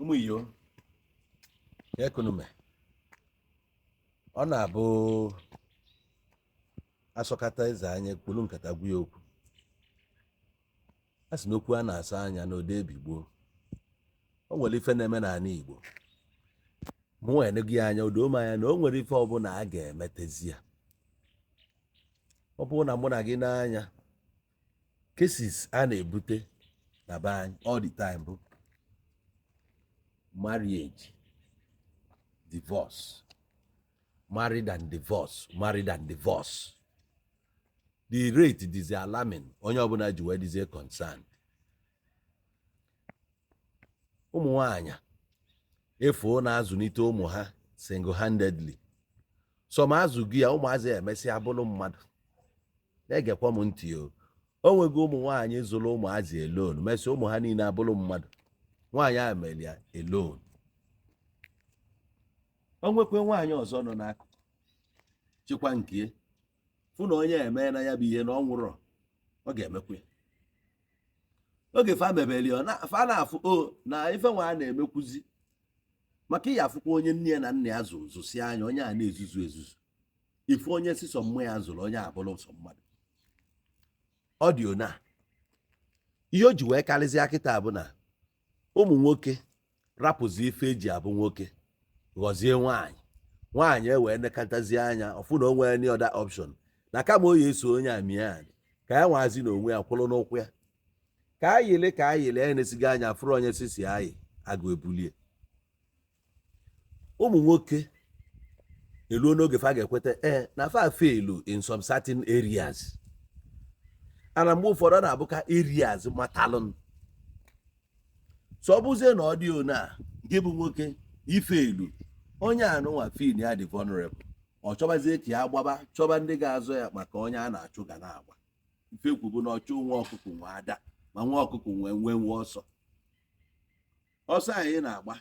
Ụmụ iyo ekunume, ọ na-abụ asọkata eze anya kpuru nkata gwa ya okwu. A sị na okwu a na-asa anya na ode ebigbo. O nwere ife na-eme n'ala Igbo, mụ enego ya anya, odo m anya na o nwere ife ọbụla a ga-emetezi ya. Ọ bụrụ na mụ na gị n'anya, cases a na-ebute na be anyị all the time bụ marriage, divorce, married and divorce, married and divorce. The rate dịzi alarming. Onye ọbụla ji wee dịzie concerned. Ụmụ nwanyị efuo na-azụlite ụmụ ha single-handedly. Some azụghị ya, ụmụazị emesịa bụrụ mmadụ. Na-egekwa m ntị o. O nwego ụmụ nwaanyị zụrụ ụmụazị alone, mesịa ụmụ ha niile abụrụ mmadụ. Nwaanyị a mere ya alone. O nwekwe nwaanyị ọzọ nọ n'akụkụ chịkwa nke fụ na onye eme na ya bụ ihe na ọ nwụrọ, ọ ga-emekwa ya. Oge fa mebeli, fa na-afụ o na ife nwa a na-emekwuzi maka ịya afụkwa onye nne ya na nna ya zụrụ zụsịa anya, onye a na-ezuzu ezuzu. Ife onye si sọ mmụ ya zụrụ, onye abụrụ sọ mmadụ. Ọ dị ona ihe o ji wee karịzịa kịta bụ na ụmụ nwoke rapụzi ife eji abụ nwoke, ghọzie nwaanyị. Nwaanyị ewee nekọtazie anya, ọfụ na o nwee any other option, na kama o ya eso onye a mie anyị, ka ya nwazi na onwe ya kwụrụ n'ụkwụ ya, ka ayịlị ka ayịlị ya na-esighị anya fụrụ onye sisi ayị agụ ebulie. Ụmụ nwoke eruo n'oge fa ga-ekweta ee na fa failu in some certain areas. Ana mgbe ụfọdụ ọ na-abụka areas matalụn. So ọ bụzie na ọ dị one a nke bụ nwoke ifeilu, onye anụnwa feel ya dị vulnerable, ọ chọbazie ka ya gbaba chọba ndị ga-azọ ya, maka onye a na-achụ ga na-agba. Ife kwubu na ọchụ nwa ọkụkọ nwe ada, ma nwa ọkụkọ nwee nwee nwe ọsọ. Ọsọ anyị na-agba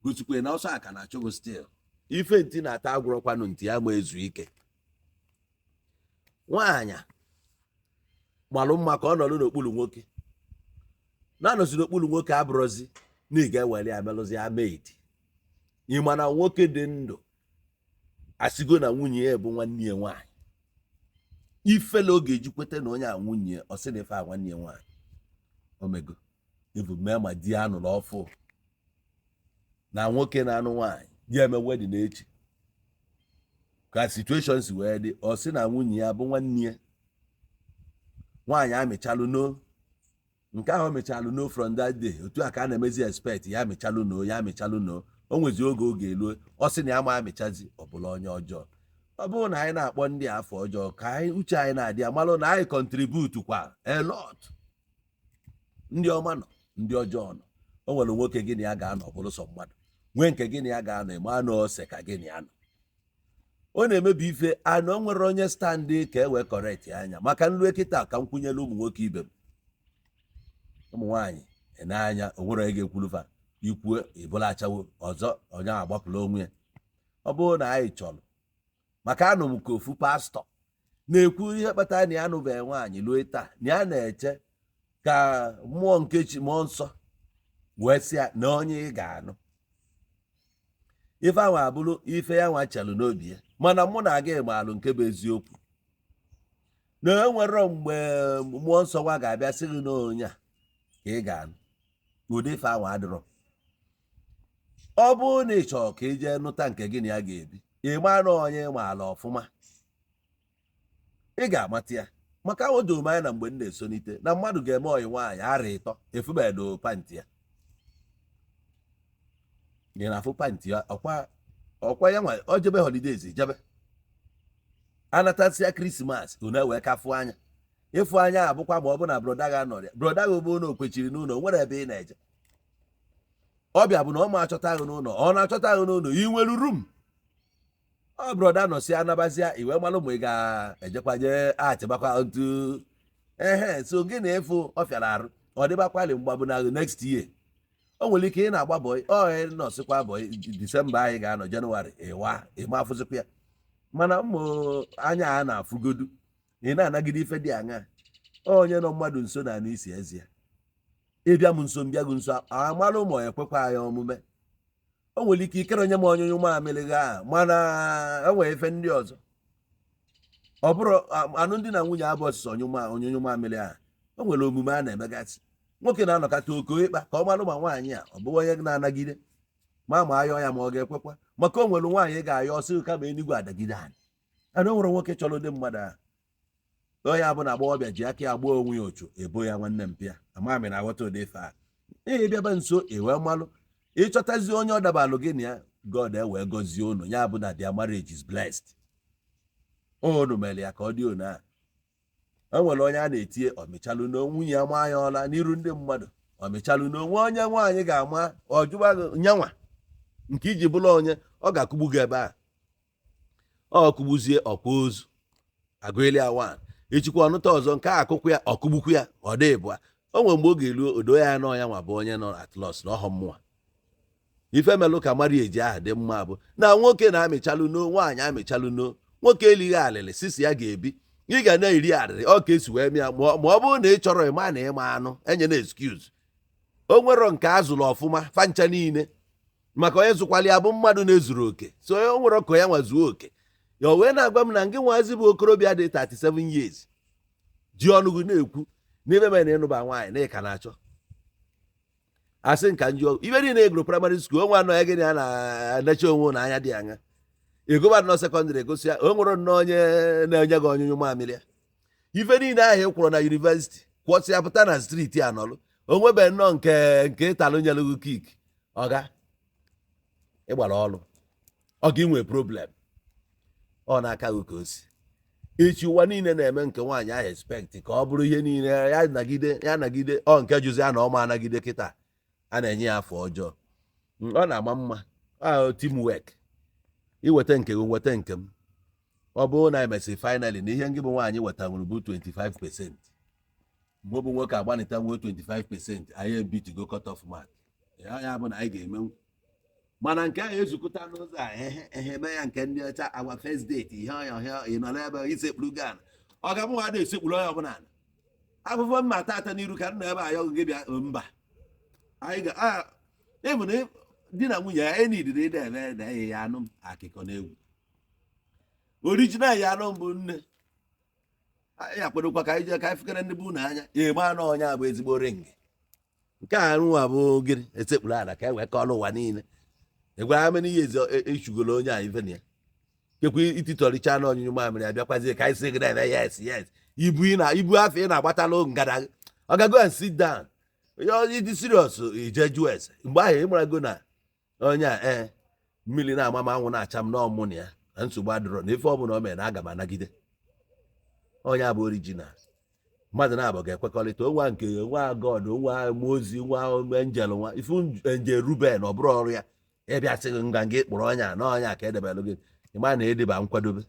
gosikwe na ọsọ a ka na-achụ gị still. Ife ntị na-ata agwụrọkwanụ ntị ya ma ezu ike. Nwaanyị malụ mma ka ọ nọrọ n'okpuru nwoke, na-anọzi n'okpuru nwoke abụrụzi na ị ga-ewere ya melụzi ya maid. Ị ma na nwoke dị ndụ asịgo na nwunye ya bụ nwanne ya nwaanyị, ifele ọ ga-eji kweta na onye a nwunye ya, ọ sị na ife a nwanne ya nwaanyị omego ivu mee. Ma di ya nụrụ ọfụ na nwoke na-anụ nwaanyị, di ya eme wedding echi, ka situation si wee dị, ọ sị na nwunye ya bụ nwanne ya nwaanyị. Amịchalụ no nke ahụ, mechalụ no from that day. Otu a ka a na-emezi expect ya amịchalụ no, ya amịchalụ no. O nwezi oge oge eluo, ọ sị na ya ma amịchazi, ọ bụla onye ọjọọ. Ọ bụrụ na anyị na-akpọ ndị afọ ọjọọ, ka anyị uche anyị na-adị amalụ na anyị contribute kwa a lot. Ndị ọma nọ, ndị ọjọọ nọ. O nwere nwoke gị na ya ga-anọ bụrụ sọ mmadụ, nwee nke gị na ya ga-anọ ịma na ose ka gị na ya nọ. Ọ na-emebi ife anụ. O nwere onye stand ka e wee correct ya anya maka nlu kịta. Ka m kwunyere ụmụ nwoke ibe m, ụmụ nwaanyị n'anya, o nwere onye ga-ekwulufa ikwue ịbụla achawo ọzọ, onye agbapụla onwe ya. Ọ bụrụ na anyị chọrọ, maka anụ m ka ofu pastọ na-ekwu ihe kpatara na ya anụbeghị nwaanyị lue taa, na ya na-eche ka mmụọ nke chi, mmụọ nsọ wee sị ya na onye ị ga-anụ. Ife ahụ abụrụ ife ya nwa chelụ n'obi ya. Mana mụ na gị maalụ nke bụ eziokwu na e nwere mgbe mmụọ nsọ nwa ga-abịa sị gị na onye a ka ị ga-anụ. Ụdị ife ahụ adịrọ. Ọ bụrụ na ị chọrọ ka ị jee nụta nke gị na ya ga-ebi, ị maa na onye maala ọfụma, ị ga-amata ya. Maka o doro m anya na mgbe m na-esonite na mmadụ ga-eme ọyị nwaanyị ara 3, efubedo pant ya. Ị na-afụ pant ya, ọkwa ọkwa ya nwa ọ jebe holidays, jebe anatasịa Christmas, unu wee kafụ anya. Ịfụ anya abụkwa ma ọ bụ na brother gị anọrọ ya. Brother gị bụ na o kwechiri n'ụlọ, o nwere ebe ị na-eje. Ọbịa bụ na ọ ma achọta gị n'ụlọ, ọ na-achọta gị n'ụlọ. Ị nwere room ọ brother nọsi anabazia, iwe malụ ma ị ga-ejekwa jee atịbakwa ntu ehe. So gị na ịfụ ọ fịara arụ, ọ dịbakwali mgbabụ na next year. O nwere ike ị na-agba boy, ọ nọsịkwa boy December, anyị ga-anọ Jenụwarị ịwa ịma afụzikwa ya. Mana ụmụ anya a na-afụgodu, ị na-anagide ife dị aṅa, onye nọ mmadụ nso na anụ isi ezi ya. Ịbịa m nso, mbịa gị nso, amalụ ma ekwekwa ya omume. O nwere ike ikere onye m onyonyo mamịrị gị ahụ, mana e nwere ife ndị ọzọ. Ọ bụrụ alụmdi na nwunye abụ ọsịsọ onyonyo mamịrị ahụ, o nwere omume a na-emegasị. Nwoke na-anọkọta oko ịkpa ka ọ malụ ma nwaanyị a ọ bụ onye na-anagide ma ayọ ya, ma ọ ga-ekwekwa, maka o nwere nwaanyị ga-ayọ ọsị kama enigwe adagide anyị. Ana o nwere nwoke chọrọ ụdị mmadụ ahụ. Onye abụ na agbọghọbịa ji aka ya gbuo onwe ya ochu ebo ya nwanne mpịa amami na aghọta ụdị ife a. Ihe bịaba nso ewee malụ ịchọtazi onye ọ dabalụ gị na ya. God ewee gọzie unu, ya bụ na their marriage is blessed. Unu mere ya ka ọ dị onu a. O nwere onye a na-etinye ọmịchalụ na nwunye ya maa ya ọla n'iru ndị mmadụ, ọmịchalụ na onwe onye nwaanyị ga-ama ọjụba gị nyanwa nke iji bụrụ onye ọ ga-akụgbu gị ebe a. Ọ kụgbuzie ọkwa ozu agụeli ya wan echikwa ọnụta ọzọ nke a akụkwu ya, ọkụgbukwu ya. Ọ dị ịbụa o nwere mgbe ọ ga-elu odo ya nọ ya nwa bụ onye nọ at loss na ọhọ mmụọ. Ife melụ ka marriage ahụ dị mma bụ na nwoke na-amịchalụ no, nwaanyị amịchalụ no. Nwoke elighị alịlị sisi ya ga-ebi, ị ga na-eri arịrị ọ ka esi wee mịa. Ma ọ bụrụ na ị chọrọ ịma na ịma anụ enye na excuse, o nwero nke a zụrụ ọfụma fancha niile, maka onye zụkwala ya bụ mmadụ na-ezuru oke. So o nwere ka ya nwa zuo oke ya. O wee na-agwa m na ngị nwazi bụ okorobịa dị 37 years ji ọnụ gị na-ekwu n'ime mere na ịnụba nwaanyị na ị ka na-achọ asị nka njọ ibe niile. Eguru primary school onwe anọ ya, gịnị a na-enecha onwe na anya dị anya ịgụba nọ secondary egosi ya, o nwere nnọọ onye na-enye gị onyinyo mamịrị ya. Ife niile ahụ ị kwụrụ na university kwụsị ya, pụta na street anọlụ onwebe nnọọ nke ịtalụ nyere gị kik ọga ịgbara ọrụ ọ ga inwe problem. Ọ na-aka gị ka o si echi. Ụwa niile na-eme nke nwaanyị ahụ expect ka ọ bụrụ ihe niile ya nagide, ya nagide. Ọ nke jụzi ya na ọma anagide kịta a na-enye ya afọ ọjọọ. Ọ na-ama mma teamwork, iweta nke gị, nweta nke m. Ọ bụrụ na emesị finally na ihe ngị bụ nwaanyị wetanwuru bụ 25%, mgbe bụ nwoke agbanịta nwee 25%, anyị ebitigo cut off mark ya. Ya bụ na anyị ga-emenwu, mana nke ahụ ezukọta n'ụzọ a ehe ehe eme ya nke ndị ọcha, our first date, ihe ọya ọhịa ị nọ n'ebe isekpuru gan ọ ga mụnwa na-esekpuru onye ọbụla ala. Afụfụ mma tata n'iru ka m nọ ebe a yọgụ gị bịa mba. Anyị ga ịbụ na di na nwunye ya enidiri ịda eme na ya anụ m akịkọ na egwu original ya anụ mbụ nne anyị akwadokwa ka anyị jee ka anyị fukere ndị bụ unu anya eme anụ onye a bụ ezigbo ring. Nke a nwa bụ gịnị esekpuru ala ka e wee kọọrọ ụwa niile egwe ha many years echugolo onye a ife na ya kekwe ititọricha na onyinyo mamịrị abịakwazie ka anyị sị gị na-eme yes ibu ị na ibu afọ ị na-agbatalụ ngada gị. Ọ ga go and sit down. Ịdị serious ije jụọ ese mgbe ahụ ị marago na onye a ee mmiri na-ama m, anwụ na-acha m n'ọmụ na ya na nsogbu adịrọ na ife ọbụla o mere na aga m anagide. Onye a bụ original. Mmadụ na-abụ ga-ekwekọrịta onwa nke nwa God, nwa mmụọ ozi, nwa angel, nwa ifu angel Ruben. Ọ bụrụ ọrụ ya ịbịa sị gị nga gị kpụrụ ọnya na ọnya ka edebelụ gị, ịma na edeba nkwadobe.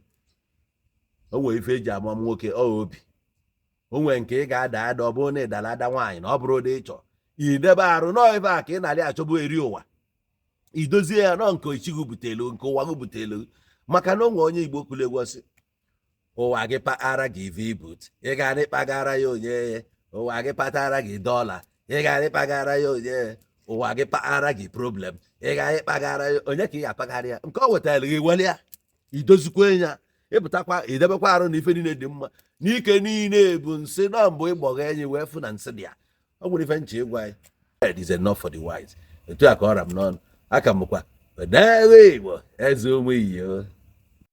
O nwere ife eji ama m nwoke ọ obi o nwere nke ị ga-ada ada. Ọ bụrụ na ị dara ada nwaanyị na ọ bụrụ ụdị ịchọ idebe arụ nọọ ebe a ka ị na-arị achọbụ eri ụwa idozie ya nọọ nke ichi gị butelu, nke ụwa gị butelu, maka na o nwere onye Igbo kwuru egwu sị ụwa gị kpara gị vibut, ị gara ịkpagara ya onye, ụwa gị kpatara gị dọla, ị gara ịkpagara ya onye, ụwa gị kpara gị problem, ị gara ịkpagara ya onye ka ị ga-akpagara ya. Nke ọ wetara gị were ya idozikwa ya, ịpụtakwa idebekwa arụ na ife niile dị mma n'ike niile bụ nsị nọ mbụ ịgbọgha enyi wee fụ na nsị dị ya. Ọ nwere ife nche ịgwa anyị. It is enough for the wise. Etu a ka ọra m n'ọnụ aka m bụkwa Odeghe Igbo eze ụmụ iyo.